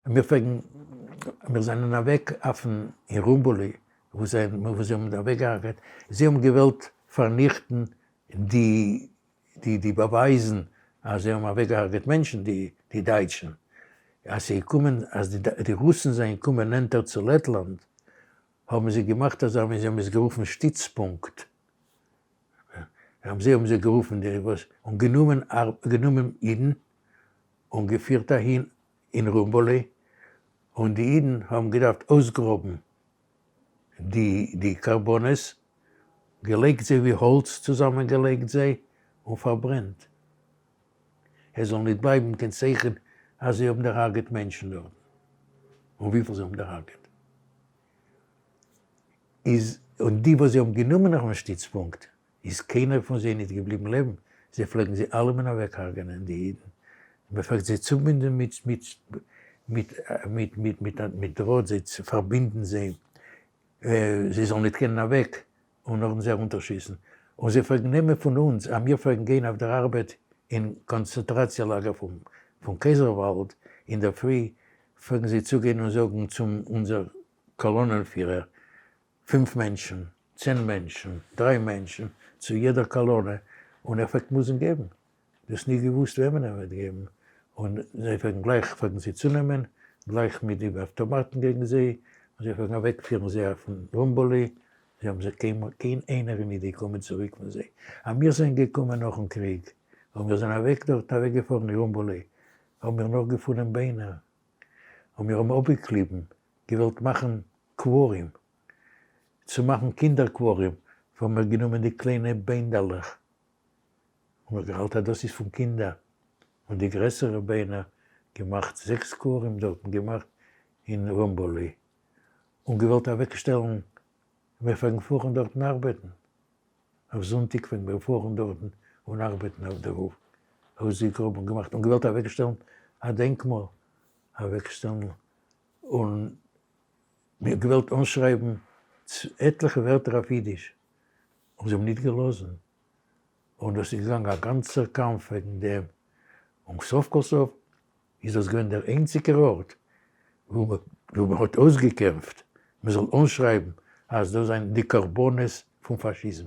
מיר פלעגן, מיר זענען אוועק אויפן אין רומבולי, וואו זיי וואו זיי האבן אוועקגעהרגעט, זיי האבן געוואלט פארניכטן די די די באווייזן אז זיי האבן אוועקגעהרגעט מענטשן די די דייטשן, אז ס'איז געקומען אז די די רוסן זענען געקומען נענטער צו לעטלאנד, האבן זיי געמאכט אזא מין זיי האבן עס גערופן שטיצפונקט, האבן זיי האבן זיי גערופן די וואס און גענומען גענומען אידן און געפירט אהין אין רומבולי, און די אידן האבן געדארפט אויסגראבן די די קרבנות, געלייגט זיי ווי האלץ צוזאמען געלייגט זיי און פארברענט, עס זאל ניט בלייבן קיין צייכן אז זיי האבן דערהרגעט מענטשן דארטן, און וויפיל זיי האבן דערהרגעט. איז און די וואס זיי האבן גענומען אויפן שטיצפונקט איז קיינער פון זיי ניט געבליבן לעבן, זיי פלעגן זיי אלעמען אוועקהרגענען די אידן, מען פלעגט זיי צובינדן מיט מיט מיט מיט מיט מיט מיט דראט זיי צו פארבינדן זיי זיי זאלן ניט קענען אוועק און נאכדעם זיי ארונטערשיסן, און זיי פלעגן נעמען פון אונז אז מיר פלעגן גיין אויף דער ארבעט אין קאנצענטראציע לאגער פון פון קייזערוואלד אינדערפרי פלעגן זיי צוגיין און זאגן צום אונזער קאלאנען פירער, פינף מענטשן, 10 מענטשן, דריי מענטשן, צו יעדער קאלאנע, און ער פלעגט מוזן געבן. דו האסט נישט געוואוסט וועמען ער וועט געבן, און זיי פלעגן גלייך פלעגן זיי צונעמען, גלייך מיט די אויטאמאטן קעגן זיי, און זיי פלעגן אוועקפירן זיי אויפן רומבולי, זיי האבן זיך קיינמאל, קיין איינער איז נישט געקומען צוריק פון זיי. אז מיר זענען געקומען נאכן קריג, און מיר זענען אוועק דארטן אוועקגעפארן אין רומבולי, האבן מיר נאך געפונען ביינער, און מיר האבן אפגעקליבן, געוואלט מאכן קברים, צו מאכן קינדער קברים, האבן מיר גענומען די קליינע ביינדעלעך, און מיר געהאלטן אז דאס איז פון קינדער, און די גרעסערע ביינער געמאכט זעקס קברים דארטן געמאכט אין רומבולי, און געוואלט אוועקשטעלן, מיר פלעגן פארן דארטן ארבעטן, אויף זונטאג פלעגן מיר פארן דארטן און ארבעטן אויף דערויף, אויסגעגראבן און געמאכט, און געוואלט אוועקשטעלן א דענקמאל, אוועקשטעלן און מיר געוואלט אנשרייבן עטליכע ווערטער אויף אידיש, און זיי האבן ניט געלאזן, און דאס איז געגאנגען א גאנצער קאמף וועגן דעם, און סוף כל סוף איז דאס געווען דער איינציגער ארט וואו מען האט אויסגעקעמפט מען זאל אנשרייבן אז דאס זענען די קרבנות פון פאשיזם,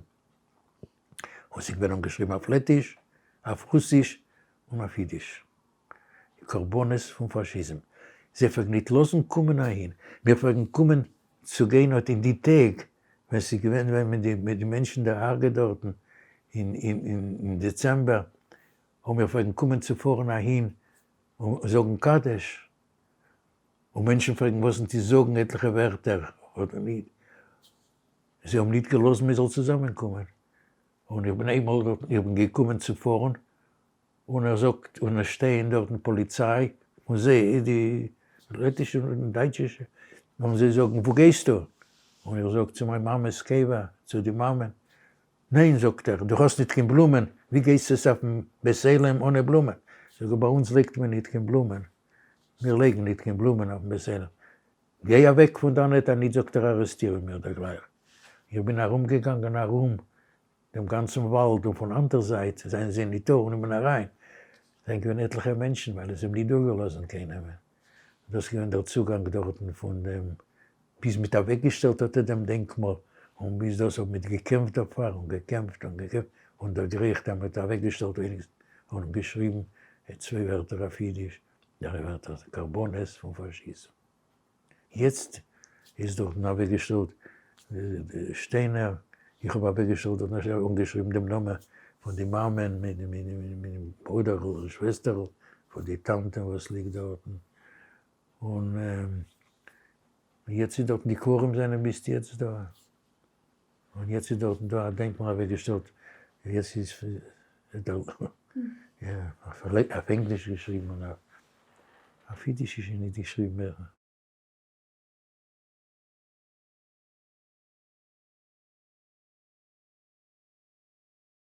און ס'איז געווען אנגעשריבן אויף לעטיש, אויף רוסיש און אויף אידיש. קרבנות פון פאשיזם. זיי פלעגן ניט לאזן קומען אהין. מיר פלעגן קומען צו גיין אט אין די טעג ווען ס'איז געווען ווען מען די די מענטשן דערהרגעט דארטן אין אין אין דעצעמבער, און מיר פלעגן קומען צו פארן אהין און זאגן קדיש, און מענטשן פלעגן וואסן צו זאגן עטליכע ווערטער אדער ניט. זיי האבן ניט געלאזן מען זאל צוזאמען קומען. און איך בין איינמאל דארטן, איך בין געקומען צו פארן און ער זאגט, און עס שטייען דארטן פאליציי, און זיי, די לעטישע און דייטשישע, און זיי זאגן, וואו גייסטו? און איך זאג, צו מיין מאמע'ס קבר, צו די מאמען. ניין, זאגט ער, דו האסט ניט קיין בלומען, ווי גייסטו עס אויפן בית עולם אנע בלומען? זאג איך, ביי אונז לייגט מען ניט קיין בלומען, מיר לייגן ניט קיין בלומען אויפן בית עולם. גיי אוועק פון דאנעט, אניט, זאגט ער, ארעסטירן מיר דיך גלייך. איך בין ארומגעגאנגען ארום דעם גאנצן וואלד און פון אנדער זייט זענען זיי ניטא און איך בין אריין זענען געווען עטליכע מענטשן ווייל עס האבן ניט דורכגעלאזן קיינעם דאס איז געווען דער צוגאנג דארטן פון דעם ביז מ'האט אוועקגעשטעלט אט דעם דענקמאל און ביז דאס האבן מיר געקעמפט דערפאר און געקעמפט און געקעמפט און דערגרייכט אז מ'האט אוועקגעשטעלט ווייניגסטנס און געשריבן צוויי ווערטער אויף אידיש דריי ווערטער קרבנות פון פאשיזם. יעצט איז דארטן אוועקגעשטעלט שטיינער, איך האב אוועקגעשטעלט דארטן א שטיין, אנגעשריבן דעם נאמען פון די מאמען מיט דעם ברודערל און שוועסטערל פון די טאנטען וואס ליגט דארטן, און יעצט איז דארטן די קברים זענען ביז יעצט דא, און יעצט איז דארטן דא א דענקמאל אוועקגעשטעלט, יעצט איז אויף ענגליש געשריבן און אויף אידיש איז שוין נישט געשריבן מער.